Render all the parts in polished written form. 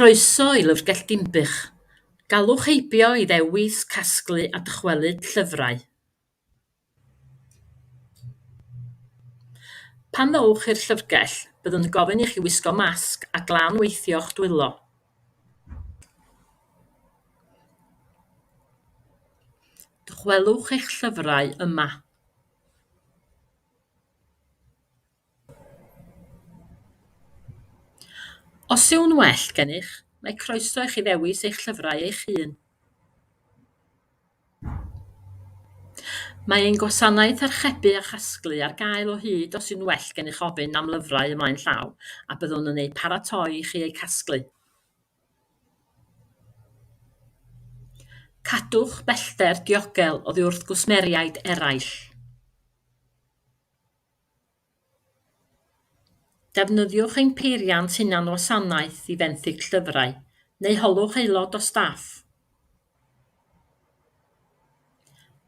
Croeso i Lyfrgell Dinbych. Galwch heibio i ddewis, casglu a dychwelyd llyfrau. Pan ddowch i'r llyfrgell, byddwn yn gofyn i chi wisgo masg a glan-weithio'ch dwylo. Dychwelwch eich llyfrau yma. Os yw'n well gennych, mae croeso i chi ddewis eich llyfrau eich hun. Mae ein gwasanaeth archebu a chasglu ar gael o hyd os yw'n well gennych ofyn am lyfrau ymlaen llaw a byddwn yn eu paratoi i chi eu casglu. Cadwch bellter diogel oddi wrth gwsmeriaid eraill. Defnyddiwch ein peiriant hunanwasanaeth i fenthyg llyfrau, neu holwch aelod o staff.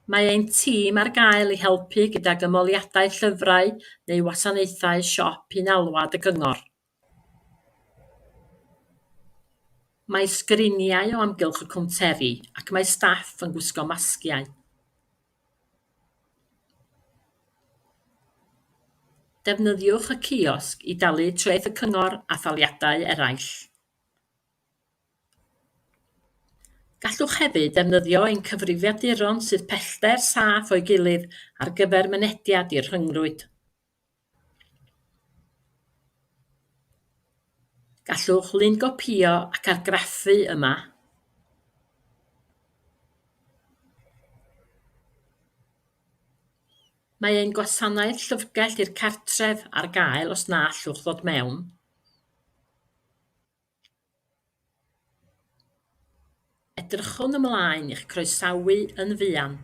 Mae ein tîm ar gael i helpu gydag ymholiadau llyfrau neu wasanaethau siop un alwad y Cyngor. Mae sgriniau o amgylch y cownteri ac mae staff yn gwisgo masgiau. Defnyddiwch y ciosg i dalu treth y cyngor a thaliadau eraill. Gallwch hefyd ddefnyddio ein cyfrifiaduron sydd pellter saff o'i gilydd ar gyfer mynediad i'r rhyngrwyd. Gallwch lungopïo ac argraffu yma. Mae ein gwasanaeth llyfrgell i'r cartref ar gael os na allwch ddod mewn. Edrychwn ymlaen i'ch croesawu yn fuan.